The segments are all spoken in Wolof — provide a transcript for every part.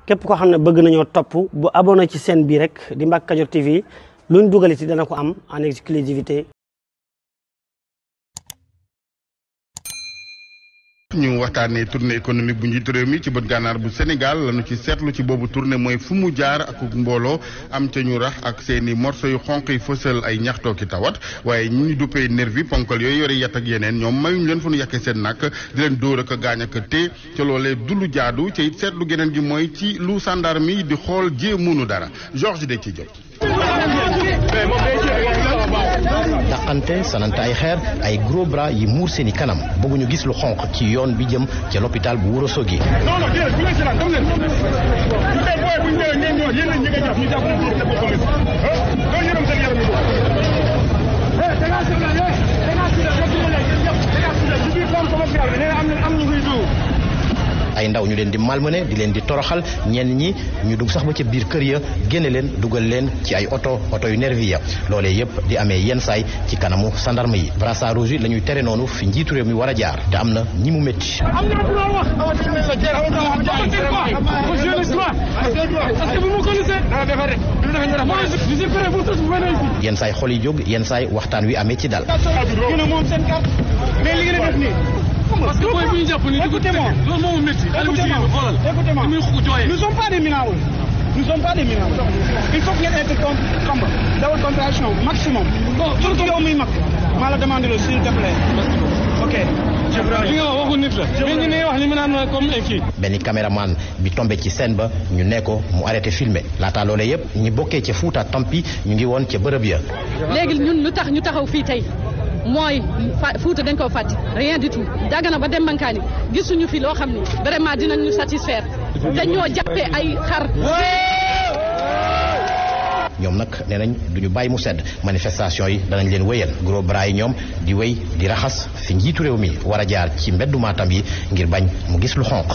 képp koo xam ne bëgg nañoo topp bu abonné ci chaîne bii rek di Mbacke Kadior TV luñ dugal ci dana ko am en exclusivité. ñu waxtaanee tournée économique bu njiitu réew mi ci bët gànnaar bu Sénégal lañu ci seetlu ci boobu tournée mooy fu mu jaar ak mbooloo am ca ñu rax ak seeni morso yu xonq yi fësal ay ñaxtoo ki tawat waaye ñi ñu duppee nervi ponkal yooyu yore yat ak yeneen ñoom mayuñ leen fu ñu yàkkee seen nak di leen dóor ak gaañ ak te ca loolee du lu jaadu ca it seetlu geneen gi mooy ci lu gendarme yi di xool jéemunu dara Georges de ci jot. daqante sanante ay xeer ay gros bras yi muur seeni kanam bëgguñu gis lu xonq ci yoon bi jëm ca l'hôpital bu Ourossogui. ay ndaw ñu leen di malmené di leen di toroxal ñenn ñi ñu dugg sax ba ca biir kër ya génne leen dugal leen ci ay oto yu nervi ya loolee yëpp di amee yenn saay ci kanamu gendarme yi brassard rouge yi la ñuy tere noonu fi njiitu réew mi war a jaar te am na ñi mu métti. yenn saay xol yi jóg yenn saay waxtaan wi amee ci dal. parce que booy bu ñu jàpp ni di ko teg loolu moo métti xale bu jigéen bi xoolal ni muy jooyee. Nous sommes pas des mineurs. Nous sommes pas des mineurs. Il faut que ngeen être comme dawal contraction maximum. surtout yow muy mag maa la demandé le s'il te plaît. ok. li nga wax waxu nit la. mais ñu ne wax li mu naan comme kii. benn caméraman bi tombé ci scène ba ñu ne ko mu arrêté filmer laata loolee yëpp ñi bokkee ca Fouta Tampi ñu ngi woon ca bërëb ya. léegi ñun lu tax ñu taxaw fii tey. mooy Fouta dañ koo fàtte rien du tout Dagana ba Dembankaani gisuñu fi loo xam ne vraiment dinañ ñu satisfaire dañoo jàppee ay xar. ñoom nag nee nañ duñu bàyyi mu sedd manifestation yi danañ leen wéyal gros bras yi ñoom di wéy di raxas fi njiitu réew mi war a jaar ci mbeddu Matam yi ngir bañ mu gis lu xonq.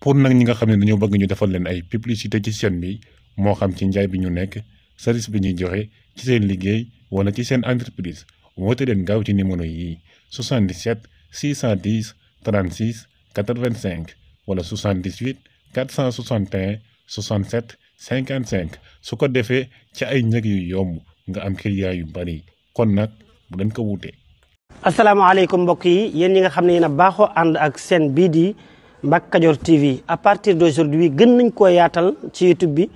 pour nag ñi nga xam ne dañoo bëgg ñu defal leen ay publicité ci chaîne bi moo xam ci njaay bi ñu nekk service bi ñuy joxe ci seen liggéey wala ci seen entreprise. woote leen gaaw ci numéro yi 77 610 36 85 wala 78 461 67 55 su ko defee ci ay njëg yu yomb nga am client yu bari kon nag bu leen ko wuute. asalaamaaleykum mbokk yi yéen ñi nga xam ne yéen a baaxoo ànd ak chaîne bii di Mbacke Kadior TV à partir d'aujourd'hui gën nañ koo yaatal ci YouTube bi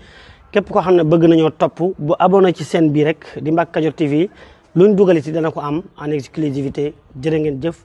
képp koo xam ne bëgg nañoo topp bu abonné ci chaîne bii rek di Mbacke Kadior TV. luñ dugal ci dana ko am en exclusivité jërë ngeen jëf